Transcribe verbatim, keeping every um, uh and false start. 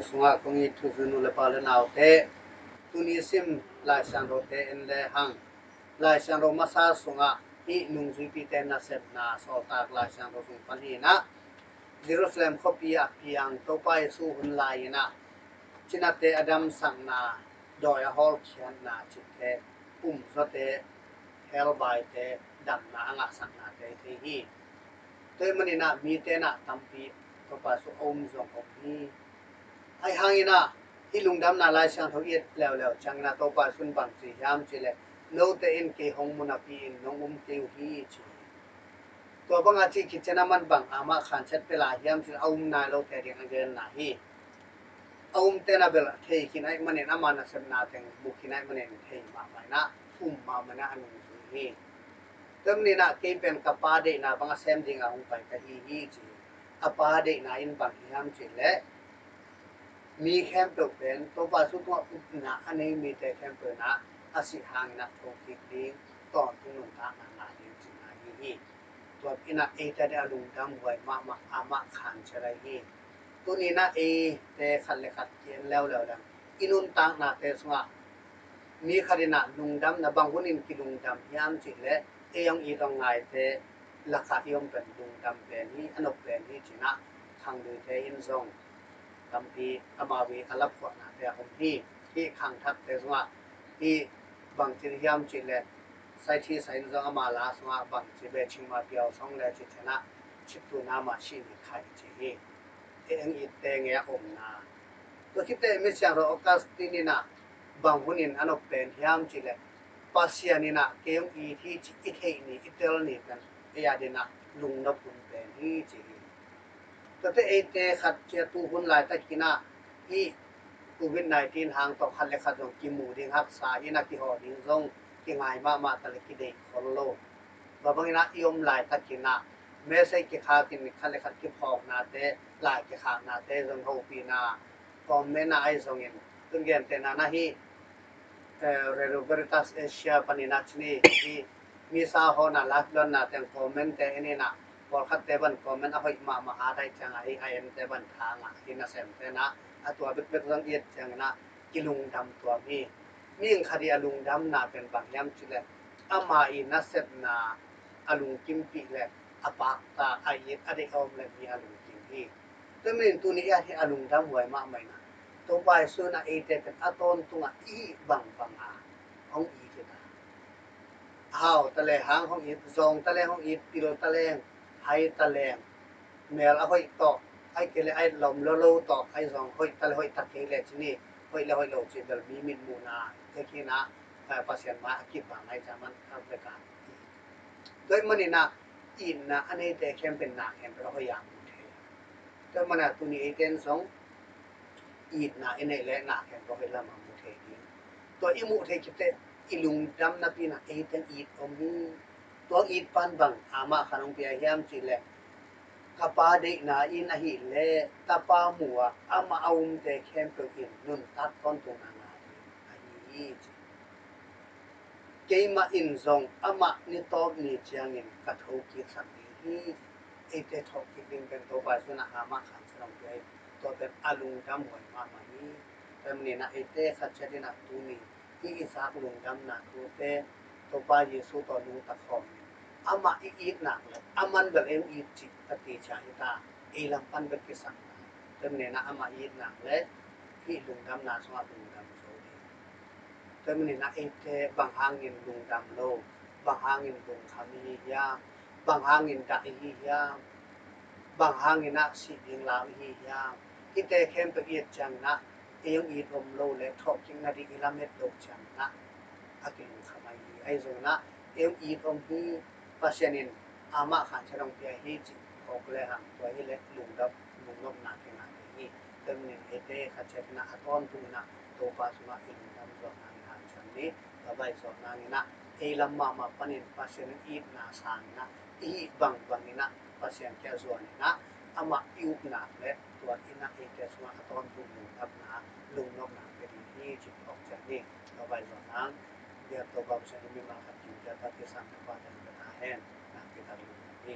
Sungah kong it thuzui nu le pa le naute, tuni sim Lai Siangthote en le hang. Lai Siangtho masa sungah hih nungzuipite nasepna sawltak Lai Siangtho sung pan hi inah, Jerusalem khuapi ah piang Topa Jesu hun lai inah cinate a damsakna, dawi a hawlkhiatna cihte, pumzawte, helbaite damna a ngahsaknate thei hi. Tua ahih maninah mite inah tampi Topa Jesu a um zong om hi. Ahi hanginah hih lungdamna Lai Siangtho i et leuleu cianginah Topa Jesu in bang ci hiam cihleh, note in kei hong mu napi-in nong um kei uh hi, ci hi. Tua banga cih khit ciang amah bang amah khanciat pia lai hiam cihleh, a um nai lote ding a genna hi. A umte na bel thei khin ahih manin, ama nasepna teng mu khin ahih manin thei mahmah inah, um mahmah inah a nungzui hi. Tua ahih maninah kei pen ka Pa deihna bang a sem dinga hong pai ka hi hi, ci hi. A Pa deihna in bang hiam cihleh, mi khempeuh pen Topa Jesu tungah upna a nei mite khempeuh inah a sih hanginah thokik ding, tawntung nuntakna ngah ding cihna hi hi. Tua inah eite a lungdam huai mahmah, amah khanciat ahi hi. Tuni inah eite khat le khat ki-en leuleu leng, i nuntaknate sungah mi khat inah lungdamna bang hunin kilungdam hiam cihleh, ei hong it hong ngaite lakah i om pen lungdam pen hi, a nop pen hi, cinah khangluite in zong tampi amau i a lapkhuahnate a om hi. Hih khangthakte sungah hih bangci hiam cihleh, saithisa in zong ama la sungah bangci beh, chingma piau song le ci cianah, chiptuna mah sih ni khai ci hi. Ei hong itte ngei a omna. Tua khitteh Misiangtho Augustine inah bang hunin a nop pen hiam cihleh, Pasian inah kei hong it hi cih i theih ni, i tel ni pen ei a dinah lungnop hun pen hi, ci hi. Tuate eite khat ciat tu hun laitakinah hih covid nineteen hang tawh khat le khat zong kimu ding haksa inah, kihawh ding zong kingai mahmah ta le kidei khol lo. Tua banginah i om laitakinah message kikhakin khat le khat kiphawknate, lai kikhaknate zong hopihna, comment ah ahi zongin, tun gentehna na hih eh, Radio Veritas Asia paninah cini i misa hawna live luanna teng comment te en inah, pawlkhatte ban comment a hoih mahmah a daih ciangah hi, a ente ban tha ngah hi, nasemte inah a tua bekbek zong i et cianginah kilungdam tuam hi. Mihing khat i a lungdamna pen bang hiam cihleh, ama i nasepna a lungkimpih le a pakta, a it, a deih a om le mi a lungkim hi. Tua manin tuni i at hi a lungdam huai mahmah inah, Topa Jesu inah eite pen a tawntungah i hih bangbanga hong it hi ta. Hau taleng hang hong it, zawng taleng hong it, pil taleng, hai taleng, mel a hoih tawh, ai kei le ai lom lolo tawh, ai zawng hoih ta le hoih ta kei le cini, hoih le hoih lo ci bel mi mitmuhna, tekina, eh, Pasian mai a kibang ai caman a veka. Tua ahih maninah itna a neite khempeuh na khempeuh a hoih a mu thei. Tua ahih maninah tuni eite in zong itna i neih le na khempeuh a hoih lamah mu thei ding. Tua i muh thei khitteh i lungdam napi inah eite in it om hi. Tua it pan bang amah khan hong pia hiam cihleh, ka Pa deihna in ahih leh tapa mu-ah amah a umte khempeuh in nuntak tawntungna ngah ding ahi hi, ci. Keimah in zong amah nitawp ni ciangin ka thokiksak ding hi. Eite thawhkik ding pen Topa Jesu inah amah khan sa dong pia hi. Tua pen a lungdam huai mahmah hi. Tua ahih maninah eite khat ciat inah tuni hih i zak lungdamna thute Topa Jesu tawh nungta khawm in, amah i it nak le aman bel ei hong it cih ka ti cia hi ta. Ei lam pan bek kisam ta. Tua ahih maninah amah i it nak le hih lungdamna sungah lungdam zo ding. Tua ahih maninah eite bang hangin lungdam lo, bang hangin lungkham i hi hiam, bang hangin dah i hi hiam, bang hanginah sih ding lau i hi hiam, hihte khempeuh i et cianginah ei hong it om lo le thawhkik nading i lamet loh cianginah a kilungkham ahi hi. Ahi zonginah ei hong it om hi, Pasian in amah khan sa dong pia hi cih phawk le hang tua hi le lungdam, lungnopna kingah ding hi. Tua ahih manin eite khat ciat inah a tawntung inah Topa sungah i lungdam zawh nangin hanciam ni. Tua bang i zawh nanginah ei lam mahmah panin Pasian in itna sanginah i hih bangbang inah Pasian kiang zuan inah amah i up nak le tua inah eite sungah a tawntung lungdamna, lungnopna pia ding hi cih phawk ciat ni. Tua bang i zawh nang, biak Topa Pasian in mimal khat kim ciat a kisam Topa teng pia ta hen. Nakpi tak lungdam hi.